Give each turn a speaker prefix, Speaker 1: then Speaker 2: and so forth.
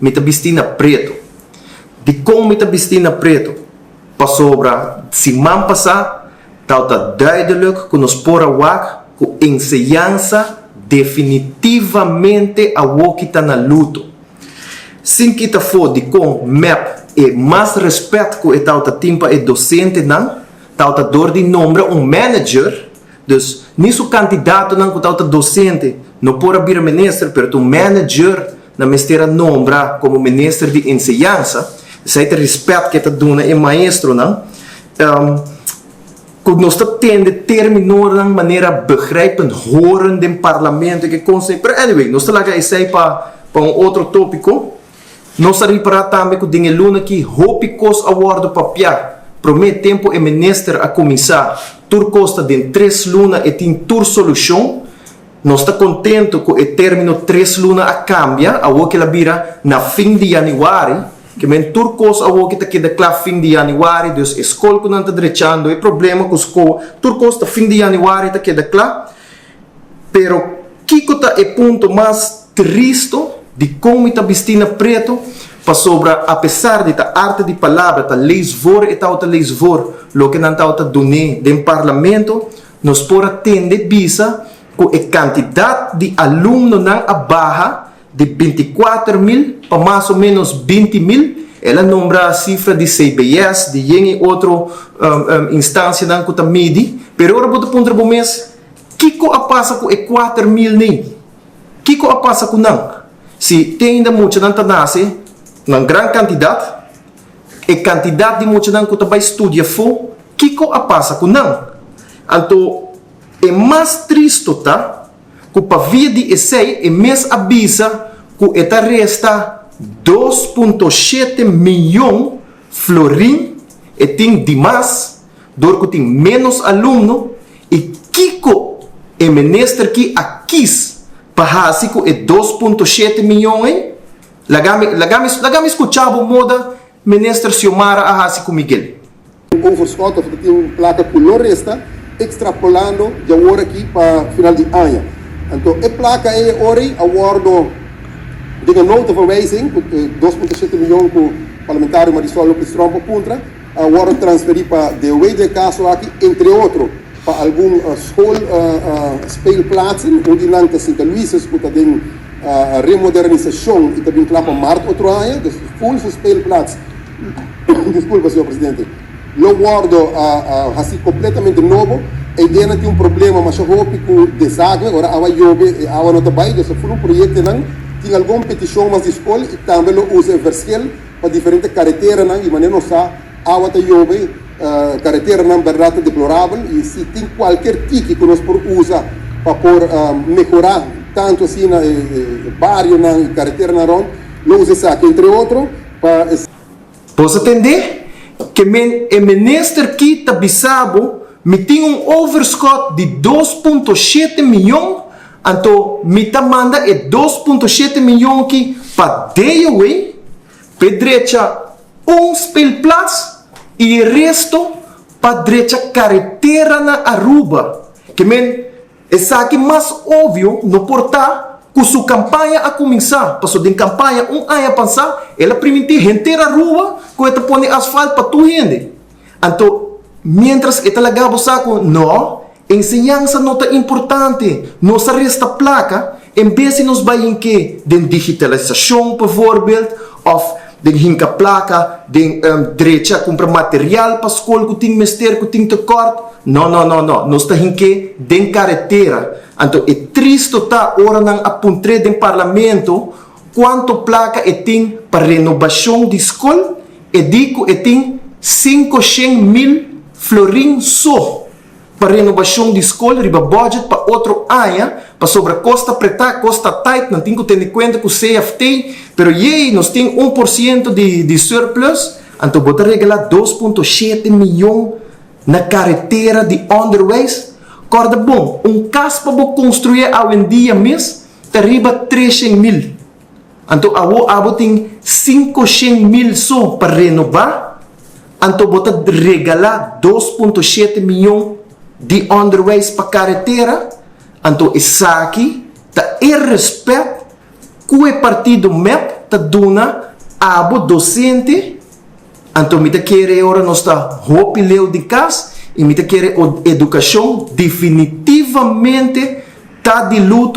Speaker 1: Mi ta bisti na preto. Dikon mi ta bisti na preto? Pasobra siman pasá tabata duidelijk ku nos por a wak ku enseñansa definitivamente awoki ta na luto. Sin kita afó dikon mep e mas rèspèt ku e tabata tin pa e dosentenan tabata dor di nombra un manager. Dus, ni su kandidatonan ku tabata dosente no por a bira minister, pero ta un manager nan mester a nombra komo minister di enseñansa. Esei ta respet ku e ta duna e maestronan. Ku nos ta tende terminonan manera begrijpen, horen den parlamento i ke kos ei. Pero anyway, nos ta laga esei pa pa un otro topiko. Nos a ripará tambe ku den e luna aki hopi kos a wòrdu papiá. Promé tempu e minister a kuminsá, tur kos ta den tres luna e tin tur solushon. Nos ta kontentu ku e término tres luna a kambia, awor ku el a bira na fin di yanüari. Ke men tur kos awor ki ta keda kla fin di yanüari, dus e skol ku nan ta drechando, e problema ku skoa, tur kos ta fin di yanüari ta keda kla. Pero kiko ta e punto mas tristo di kon mi ta bisti na preto? Pasobra apesar di ta arte di palabra ta lees voor e tabata lees voor loke nan tabata dun'é den parlamento, nos por a tende bisa ku e kantidat di alumnonan a baha di 24.000 pa mas o ménos 20.000. El a nombra sifra di CBS, di yen i otro instansianan ku ta midi. Pero ora bo ta puntra bo mes, Kiko a pasa ku e 4000 nei? Kiko a pasa ku nan? Si te ainda muchanan ta nase nan gran kantidat, e kantidat di muchanan ku ta bai studia afó, kiko a pasa ku nan? Anto e mas tristo ta ku pa via di esei e mes a bisa ku e ta resta 2.7 miyon florin e tin dimas dor ku tin ménos alumno. I kiko e minister ki a kis pa hasi ku e 2.7 miyon ei? Laga mi, laga mi, laga mi skucha bo moda minister Xiomara a hasi ku Miguel.
Speaker 2: Un overschot of ta tin un plaka ku lo resta extrapolando di awor aki pa final di aña. Anto e plaka ei e ora ei a wordo den e nota verwijzing ku e 2.7 miyon ku parlamentario Marisol Lopez Tromp a puntra, a wordo transferi pa DOW den e caso aki, entre otro pa algun school speelplaatsen, un di nan ta Sint Aloysius cu ta den remodernisacion y ta bin cla pa maart otro aña, dus full su speelplaats, disculpa señor presidente, lo wordo haci completamente nobo. Eydenan tin un problema masha hopi cu desagüe, ora awa yobe e awa no ta bay, dus full un proyectonan, tin algun peticion mas di school y tambe lo usa e verschil pa diferente kareteranan i manera nos sa awa ta yobe, kareteranan bèrdat ta deplorabel i si tin kualker tiki ku nos por usa pa por mehorá tantu asina e barionan i kareteranan rònt lo usa esaki entre otro pa e.
Speaker 1: Bo sa tende? Ke men e minister ki ta bisa bo mi tin un overschot di 2.7 miyon anto mi ta manda e 2.7 miyon ki pa DOW p'e drecha un speelplaats i e resto pa drecha karetera na Aruba. Ke men esaki mas obvio no por ta ku su kampaña a kuminsá, paso den kampaña un aña pansá el a primintí henter Aruba ku e ta pone asfalt pa tur hende. Anto miéntras e ta laga bo sa ku no, enseñansa no ta importante, nos a resta plaka en bes di nos bai hink'é den digitalisashon bijvoorbeeld òf den hinka plaka den drecha kumpra material pa skol ku tin mester ku tin tekòrt. No, no, no, no, nos ta hink'é den karetera. Anto e tristo ta ora nan a puntr'é den parlamento kuantu plaka e tin pa renobashon di skol, E di ku e tin 500.000 florin so pa renobashon di skol riba budget pa otro aña pasobra kos ta pretá, kos ta tight, nan tin ku tene kuenta ku CFT, pero yey nos tin 1% di di surplus, anto bo ta regalá 2.7 miyon na karetera di onderwijs? Kòrda bon, un kas pa bo konstruí awendia mes ta riba 300.000. Anto awo abo tin 500.000 so pa renobá, anto bo ta regalá 2.7 miyon di onderwijs pa karetera, anto esaki ta e respèt ku e partido mep. Ta duna abo dosente. Anto mi ta kere ora nos ta hopi leu di kas i mi ta kere edukashon definitivamente ta di luto.